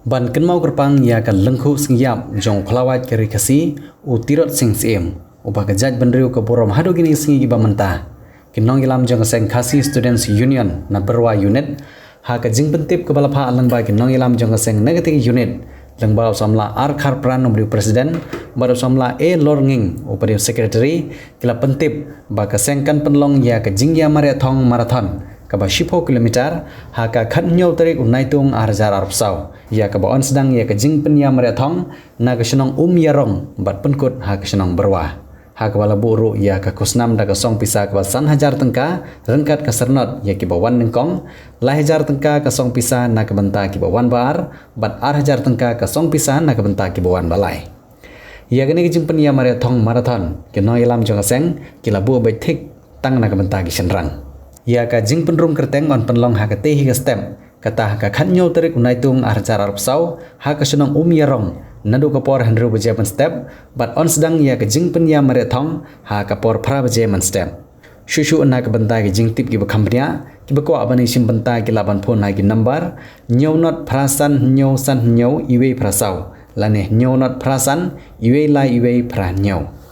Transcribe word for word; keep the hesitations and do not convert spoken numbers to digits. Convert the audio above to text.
Ban kynmaw kyrpang ïa ka lyngkhuh sngi ïap jong u khlawait ka ri Khasi, u Tirot Sing Syiem, uba ka jaitbynriew ka burom haduh kine ki sngi kiba mynta, ki nongïalam jong ka seng Khasi Students Union na Byrwa Unit, ha ka jingpyntip kaba la phah lyngba ki nongïalam jong ka seng na katei ka unit, lyngba u samla R Kharpran uba dei u president, bad u samla A Lornging uba dei u secretary, ki la pyntip ba ka seng kan pynlong ïa ka jingïamariat thong marathon kaba shiphew kilometer ha ka khathynñiew tarik u Naitung ar hajar arphew saw, ïa kaba yn sdang ïa ka jingpynïamariat thong na ka shnong Umïarong bad pynkut ha ka shnong Byrwa. Ha kaba la buh ruh ïa ka khusnam da ka song pisa kaba san hajar tyngka ryngkat ka syrnod ïa kiba wan nyngkong, lai hajar tyngka ka song pisa na ka bynta kiba wan ba ar, bad ar hajar tyngka ka song pisa na ka bynta kiba wan ba lai. Ïa kane ka jingpynïamariat thong marathon, ki nongïalam jong ka seng ki la buh beit thik tang na ka bynta ki shynrang. Ïa ka jingpynrung kyrteng yn pynlong ha katei hi ka step, kata ha ka khathynñiew tarik u Naitung ar hajar arphew saw, ha ka shnong Umïarong, naduh ka por hynriew baje mynstep, bad yn sdang ïa ka jingpynïamariat thong ha ka por phra baje mynstep. Shuh shuh na ka bynta ki jingtip kiba kham bniah, kiba kwah ban ïashim bynta ki lah ban phone ha ki number, hynñiew nod phra san hynñiew san hynñiew iwei phra saw, lane hynñiew nod phra san iwei lai iwei phra hynñiew.